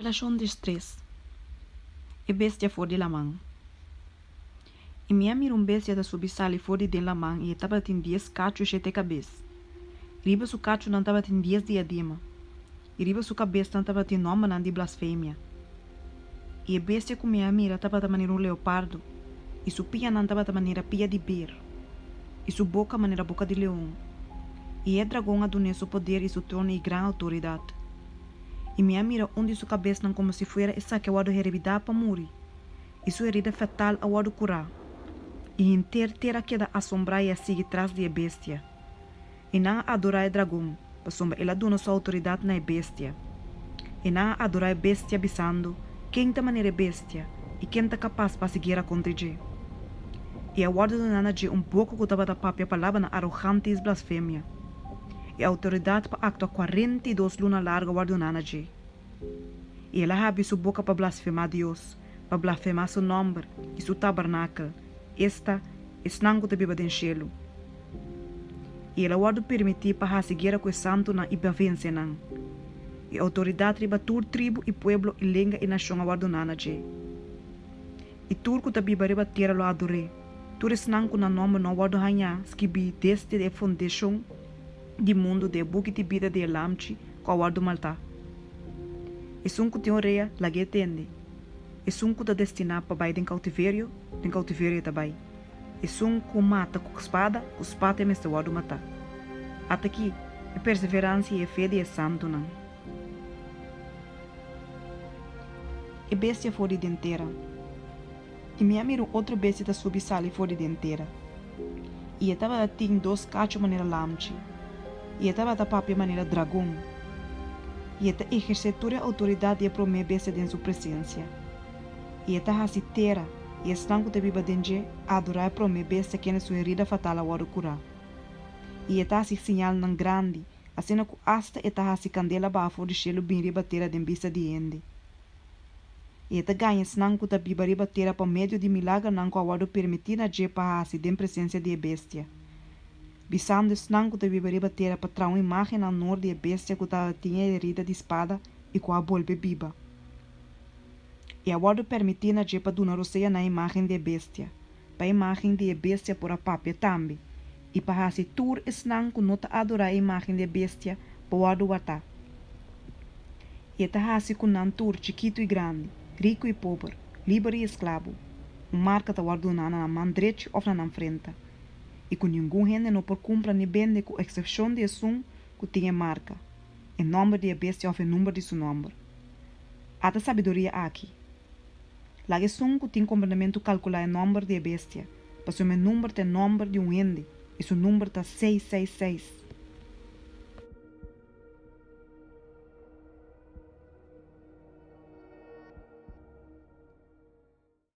Relashon 13, E bestia for di laman. I mi a mira un bestia ta subi sali for di den laman i e tabatin dies kachu i shete kabes. Riba su kachunan tabatin dies diadema, i riba su kabesnan tabatin nòmbernan di blasfemia. I e bestia ku mi a mira tabata manera un leopardo, i su pianan tabata manera pia di ber, i su boka manera boka di leon. I e dragon a dun'é su poder i su trono i gran outoridat. I mi a mira un di su kabesnan komo si fuera esaki a wòrdu herebidá pa muri, i su herida fatal a wòrdu kurá. I henter tera a keda asombrá i a sigui tras di e bestia. I nan a adorá e dragon, pasobra el a duna su outoridat na e bestia. I nan a adorá e bestia, bisando, Ken ta manera e bestia, i ken ta kapas pa hasi guera kontra dje? I a wòrdu duná na dje un boka ku tabata papia palabranan arogante i blasfemia. E outoridat pa aktua 42 luna largu a wòrdu duná na dje. I el a habri su boka pa blasfemá Dios, pa blasfemá su nòmber i su tabernakel, esta, esnan ku ta biba den shelu. I el a wòrdu permití pa hasi guera ku e santunan i pa vense nan. I outoridat riba tur tribu i pueblo i lenga i nashon a wòrdu duná na dje. I tur ku ta biba riba tera lo ador'é, tur esnan ku nan nòmber no a wòrdu hañá skibí desde e fundashon di mundu den e buki di bida di e Lamchi ku a wòrdu maltá. Esun ku tin orea, lag'é tende. Esun ku ta destiná pa bai den koutiverio, den koutiverio e ta bai. Esun ku mata ku spada, ku spada e mester wòrdu matá. At'akí e perseveransia i e fe di e santunan. E bestia for di den tera. I mi a mira un otro bestia ta subi sali for di den tera. I e tabata tin dos kachu manera lamchi, i e tabata papia manera dragon. I e ta ehersé tur e outoridat di e promé bestia den su presensia. I e ta hasi tera i esnan ku ta biba den dje adorá e promé bestia kende su herida fatal a wòrdu kurá. I e ta hasi siñalnan grandi, asina ku asta e ta hasi kandela baha for di shelu bin riba tera den bista di hende. I e ta gaña esnan ku ta biba riba tera pa medio di milagernan ku a wòrdu permití na dje pa hasi den presensia di e bestia, bisando esnan ku ta biba riba tera pa traha un imágen na honor di e bestia ku tabatin e herida di spada i ku a bolbe biba. I a wòrdu permití na dje pa duna rosea na e imágen di e bestia, pa e imágen di e bestia por a papia tambe, i pa hasi tur esnan ku no ta adorá e imágen di e bestia pa wòrdu watá. I e ta hasi ku nan tur, chikitu i grandi, riku i pober, liber i esklabu, un marka ta wòrdu duná na nan man drechi òf na nan frenta, i ku ningun hende no por kumpra ni bende ku eksepshon di esun ku tin e marka, e nòmber di e bestia òf e number di su nòmber. Ata sabiduria aki. Laga esun ku tin komprendementu kalkulá e nòmber di e bestia, pasobra e number ta e nòmber di un hende i su number ta 666.